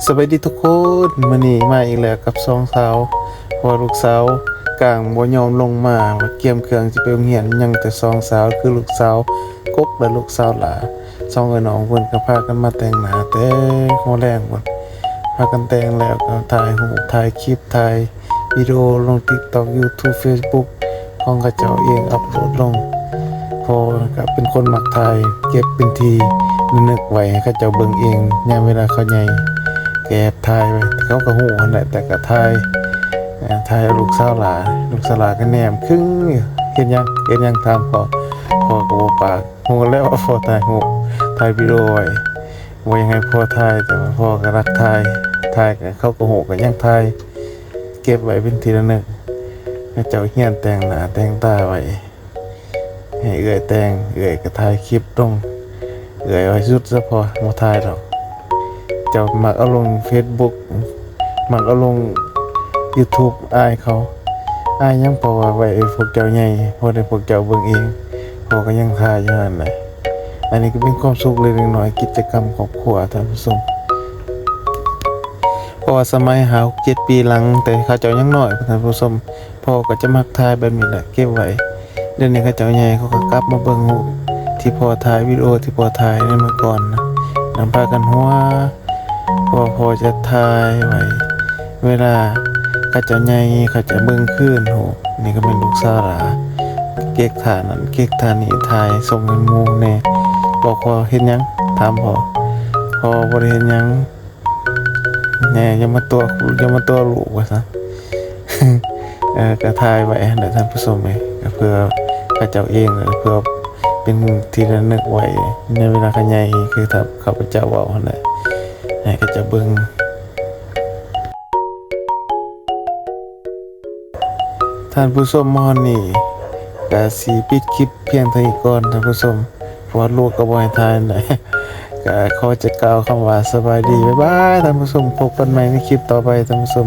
ສະບາຍດີທຸກຄົນ, ມື້ນີ້ມາອີກແລ້ວກັບສອງສາວ, ເພາະວ່າລູກສາວກາງບໍ່ຍອມລົງມາ, ວ່າກຽມເຄື່ອງຊິໄປໂຮງຮຽນ, ຍັງແຕ່ສອງສາວ ຄືລູກສາວກົກ ແລະ ລູກສາວຫຼ້າ. ສອງເອື້ອຍນ້ອງເພິ່ນກໍພາກັນມາແຕ່ງໜ້າແຕ່ຫົວແລງພຸ້ນ, ພາກັນແຕ່ງແລ້ວກໍຖ່າຍຮູບ ຖ່າຍຄລິບ ຖ່າຍວິດີໂອລົງ TikTok YouTube Facebook ຂອງເຂົາເຈົ້າເອງ ອັບໂຫຼດລົງ. ພໍ່ກໍເປັນຄົນມັກຖ່າຍ ເກັບເປັນທີ່ລະນຶກໄວ້ໃຫ້ເຂົາເຈົ້າເບິ່ງເອງ ຍາມເວລາເຂົາໃຫຍ່, ກໍແອບຖ່າຍໄວ້. ເຂົາກໍຮູ້ຫັ້ນແຫຼະ ແຕ່ກໍຖ່າຍ ເອີ່ ຖ່າຍເອົາລູກສາວຫຼ້າ, ລູກສາວຫຼ້າກໍແນມຄຶງຢູ່. ເຮັດຫຍັງ? ເຮັດຫຍັງ? ຖາມພໍ່, ພໍ່ກໍບໍ່ປາກ. ຮູ້ແລ້ວວ່າພໍ່ຖ່າຍຮູບ ຖ່າຍວິດີໂອໄວ້, ບໍ່ຢາກໃຫ້ພໍ່ຖ່າຍ, ແຕ່ວ່າພໍ່ກໍລັກຖ່າຍ, ຖ່າຍກໍ ເຂົາກໍຮູ້ ກໍຍັງຖ່າຍເກັບໄວ້ເປັນທີ່ລະນຶກ. ເຂົາເຈົ້າຮຽນແຕ່ງໜ້າແຕ່ງຕາໄວ້ ໃຫ້ເອື້ອຍແຕ່ງ, ເອື້ອຍກໍຖ່າຍຄລິບລົງ. ເອື້ອຍວ່າຢຸດຊະພໍ່, ບໍ່ຖ່າຍດອກ. ເຈົ້າມັກເອົາລົງ Facebook ມັກເອົາລົງ YouTube ອາຍເຂົາ. ອາຍຫຍັງ? ເພາະວ່າໄວ້ໃຫ້ພວກເຈົ້າໃຫຍ່, ພໍໄດ້ພວກເຈົ້າເບິ່ງເອງ. ພໍ່ກໍຍັງຖ່າຍຢູ່ຫັ້ນແຫຼະ. ອັນນີ້ກໍເປັນຄວາມສຸກເລັກໆນ້ອຍໆ ກິດຈະກຳຄອບຄົວ ທ່ານຜູ້ຊົມ. ເພາະວ່າສະໄໝຫ້າຫົກເຈັດປີຫຼັງ ແຕ່ເຂົາເຈົ້າຍັງນ້ອຍ ທ່ານຜູ້ຊົມ, ພໍ່ກໍຈະມັກຖ່າຍແບບນີ້ແຫຼະ ເກັບໄວ້. ດຽວນີ້ເຂົາເຈົ້າໃຫຍ່ ເຂົາກໍກັບມາເບິ່ງຮູບທີ່ພໍ່ຖ່າຍ, ວິດີໂອທີ່ພໍ່ຖ່າຍໃນເມື່ອກ່ອນນະ, ນຳພາກັນຫົວ. ເພາະວ່າພໍ່ຈະຖ່າຍໄວ້ ເວລາເຂົາເຈົ້າໃຫຍ່ ເຂົາຈະເບິ່ງຄືນຮູບ. ນີ້ກໍແມ່ນລູກສາວຫຼ້າ ເກັກທ່ານັ້ນເກັກທ່ານີ້ ຖ່າຍສົ່ງໃຫ້ໝູ່ແດ່. ບອກພໍ່ເຮັດຫຍັງ? ຖາມພໍ່. ພໍ່ບໍ່ໄດ້ເຮັດຫຍັງ. ແນ່ ຢ່າມາຕົວະ ຢ່າມາຕົວະລູກວ່າຊັ້ນ. ເອີ ກໍຖ່າຍໄວ້ຫັ້ນແຫຼະທ່ານຜູ້ຊົມເອີຍ, ກໍເພື່ອເຂົາເຈົ້າເອງ, ເພື່ອເປັນທີ່ລະນຶກໄວ້ໃນເວລາເຂົາໃຫຍ່ ຄືຖ້າຂ້າພະເຈົ້າເວົ້າຫັ້ນແຫຼະ ໃຫ້ເຂົາເຈົ້າເບິ່ງ. ທ່ານຜູ້ຊົມ, ມາຮອດນີ້ກໍຊິປິດຄລິບພຽງເທົ່ານີ້ກ່ອນທ່ານຜູ້ຊົມ, ເພາະວ່າລູກກໍບໍ່ໃຫ້ຖ່າຍແຫຼະ. ກໍຂໍຈະກ່າວຄຳວ່າສະບາຍດີ, ບາຍບາຍທ່ານຜູ້ຊົມ, ພົບກັນໃໝ່ໃນຄລິບຕໍ່ໄປທ່ານຜູ້ຊົມ.